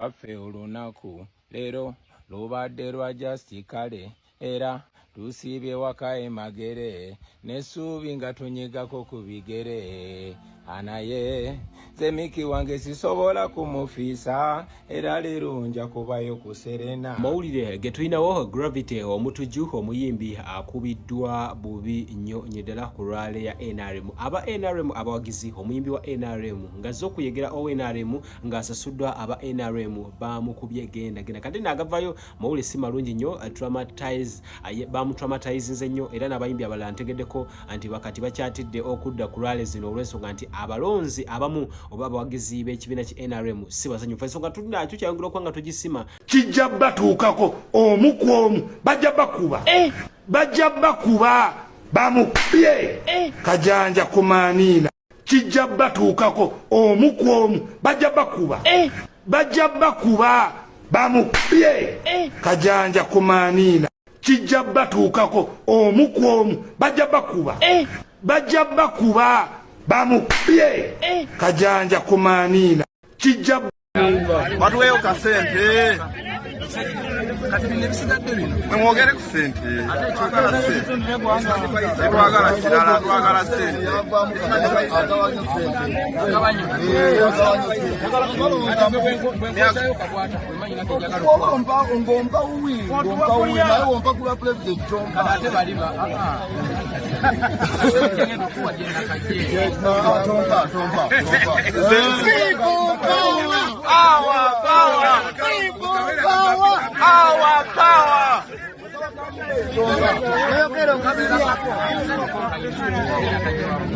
Waffe olunaku leero lubadde lwa just kale era tusiibye waka e Magere n'essuubi nga tunyigako ku bigere anaye nze Miki wange sisobola kumufiisa era leero nja kubayo ku Serena. Mawulire ge tulinawo Gravity Omutujju omuyimbi akubiddwa bubi nnyo nnyo ddala ku rally ya NRM. Aba NRM abawagizi omuyimbi wa NRM ng'azze okuyegera owa NRM ng'asasuddwa aba NRM baamukubye genda genda kati naagavayo mawulire si malungi nnyo eh, traumatize eh, bamutraumatizinze nnyo era n'abayimbi abalala ntegeddeko nti bakati bakyatidde okudda ku rally zino olw'ensonga nti abalonzi abamu oba abawagizi b'ekibiina ki NRM si basanyufu ensonga tulina tukyayongera okuba nga tugisima kijja batuukako omu ku omu bajja bakuba eh. bajja bakuba bamukubye kajanja kumaaniina kijja batuukako omu ku omu bajja bakuba eh. bajja bakuba bamukubye eh. kajanja kumaaniina kijja batuukako omu ku omu bajja bakuba eh. bajja bakuba bamukubye kajanja kumaaniina kijja Batuweeyo ka sente. Kati bino ebisigadde bino. Mwogere ku sente. Twagala sente. Twagala kirala, twagala sente. Ngomba wuwi, ngomba wuwi, naye wompa kulwa president chomba. Ate baliba.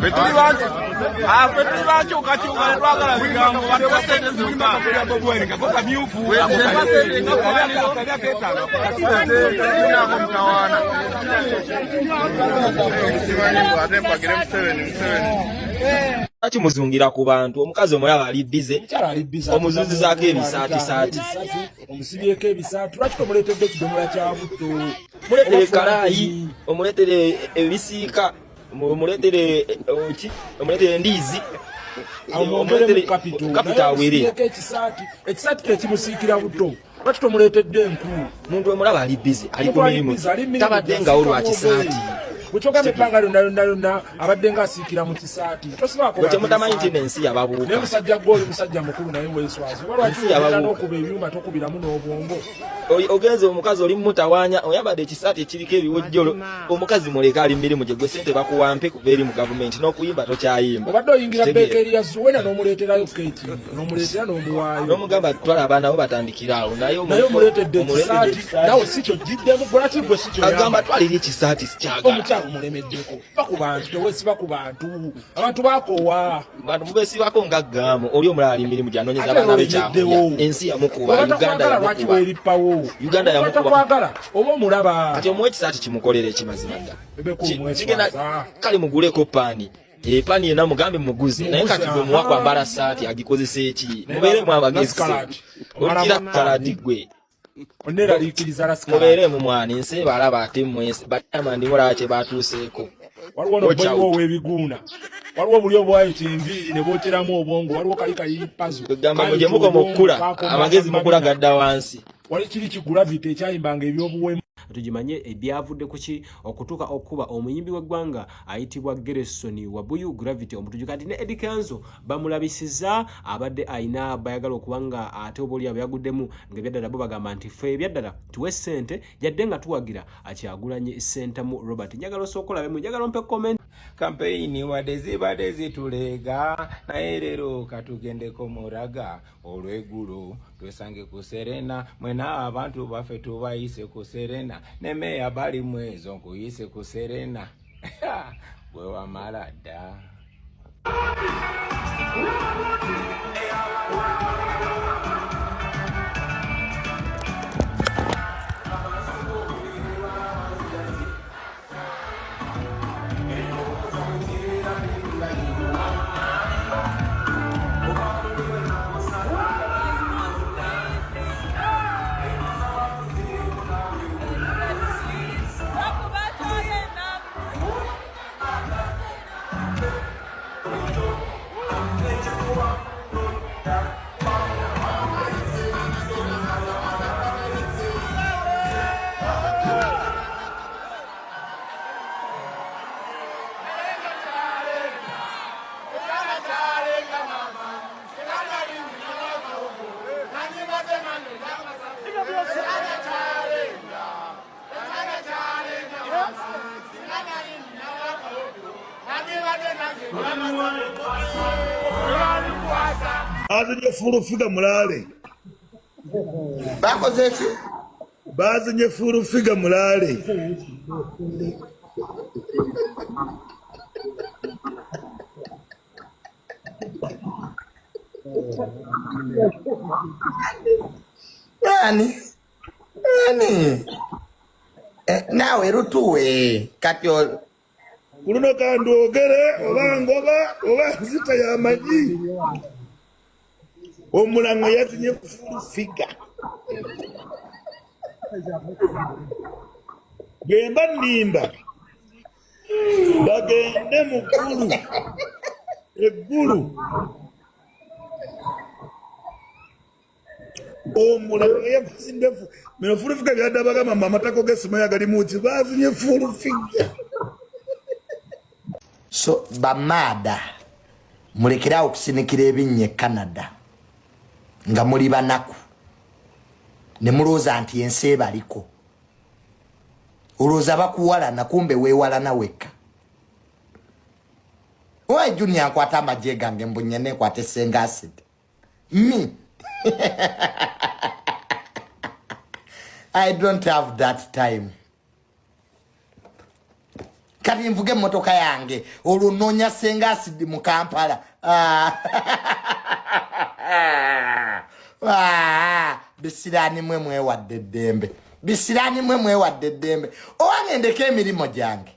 Ffe tuli bankyukakyuka tetwagala bigambo batuwa sente zokka mutawaana Lwaki muzungira ku bantu omukazi omulaba ali bize omuzunzizaako ebisaatisaati omusibyeko ebisaati lwaki tomuleetedde ekidomola kya butto muleetere ekalaayi omuleetere ebisiika omuleetere ki omuleetere endiizi kapito awere ekisaati kyekimusiikira butto Lwaki tomuleetedde enku? Muntu omulaba ali busy, ali ku mirimu, tabadde ngawo lwa kisaati. Bwekyogambe ebbanga lyonna lyonna lyonna abadde nga asiikira mu kisaati. Tosibaako Bwe temutamanyi nti n'ensi yababuuka. Naye musajja gwe oli musajja mukulu naye weeswaza. Oba lwaki ogenda n'okuba ebyuma tokubiramu n'obwongo? Ogenze omukazi oli mutawaanya oyambadde ekisaati ekiriko ebiwojjolo omukazi muleke ali mirimu gye gwe sente bakuwa mpe kuva eri mu gavumenti n'okuyimba tokyayimba. Obadde oyingira beekeri ya Zuwena n'omuleeterayo keeki. N'omuleetera n'omuwaayo. N'omugamba twala abaana bo batandikire awo naye naye omuleetedde ekisaati nawe si kyo giddemu gwaki gwe si kyo agamba twalira ekisaati sikyagala. Omukyala omulemeddeko va ku bantu teweesiba ku bantu abantu bakoowa. Bantu mubesibako nga gaamu oli omulala ali mirimu gyanoonyeza abaana be kyakulya ensi yamukuba Uganda yamukuba Uganda yamukuba oba omulaba kati omuwa ekisaati kimukolera ekimazima ddala kigenda kale muguleko paani epani yena mugambe muguze naye kati gwe muwa kwambala saati agikozesa eki mubeeremu abagezi okira kaladi gwe mubeeremu mwana ensi ebalaba ate mwensi batama ndi mulaba kye batuuseeko waliwo noboyiwo ow'ebiguuna waliwo buli obwayita enviiri ne bookyeramu obwongo waliwo kali kayipazo gamba mwe gye mukoma okukula amagezi mukula gadda wansi wali kiri kigulavita ekyayimbanga ebyobuwemu tugimanye ebyavudde kuki okutuuka okukuba omuyimbi w'eggwanga ayitibwa Gerson Wabuyu Gravity Omutujju kati ne Eddy Kenzo bamulabisiza abadde ayina bayagala okuba nga ate oba oli yaguddemu nga ebyaddala bo bagamba nti ffe ebyaddala tuwe ssente yadde nga tuwagira Kyagulanyi Ssentamu Robert njagala osooka olabemu njagala ompe comment kampeyini wadde zibadde zituleega naye leero katugendeko muraga olweggulo twesange ku serena mwena abantu baffe tubayise ku serena ne meeya bali mwezo nkuyise ku serena gwe wamala dda Bazinye full figure mulaale. Bakoze ki? Bazinye full figure mulaale. Ani? Ani? Eh, naawe lutuwe kati Kuluno kandwogere oba ngoba oba nzita yamanyi. Omulango yazinye full figure. Bwemba nnimba bagende mu ggulu eggulu omulango yazinye bino full figure byadde bagamba mbu amatako g'essomero agalimu ki bazinye full figure. So bamaada mulekerawo okusinikira ebinnya e Canada nga muli banaku ne mulowooza nti ensi ebaliko. Olowooza bakuwalana, kumbe weewalana wekka. Owa Junior nkwata amagye gange mbunye nekwata Senga Acid. Me I don't have that time. Kati nvuge emmotoka yange olwo nnoonya Senga Acid mu Kampala. Bisiraani mwe mwewadde eddembe, bisiraani mwe mwewadde eddembe. Owange ndeko emirimu gyange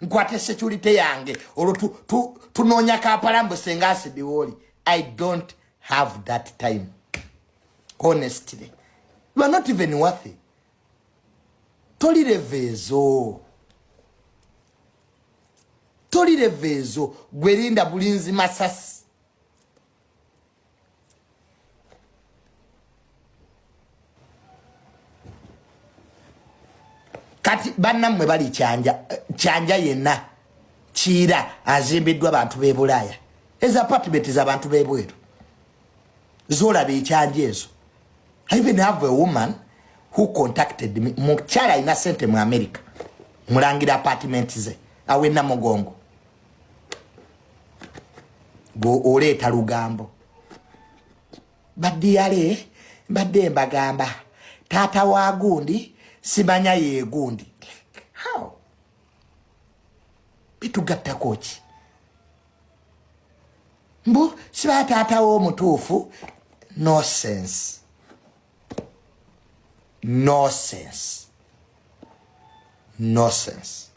nkwate security yange olwo tunoonya Kampala mbu Senga Acid wooli. I don't have that time, honestly. You are not even worth it. Toli level ezo, toli level ezo. Gwerinda bulinzi masasi. Kati bannammwe bali Kyanja, Kyanja yenna Kiira azimbiddwa bantu b'e Bulaaya. Ezo apartment z'abantu b'ebweru zolaba ekyanja ezo. I even have a woman who contacted me. Mukyala alina sente mu America, mulangira apartment ze awe Namugongo. Gwe oleeta lugambo. Baddiyale mbadde mbagamba taata wa gundi simanya ye gundi. How? Bitugattako ki? Mbu siba taata w'omutuufu. No sense, no sense, no sense.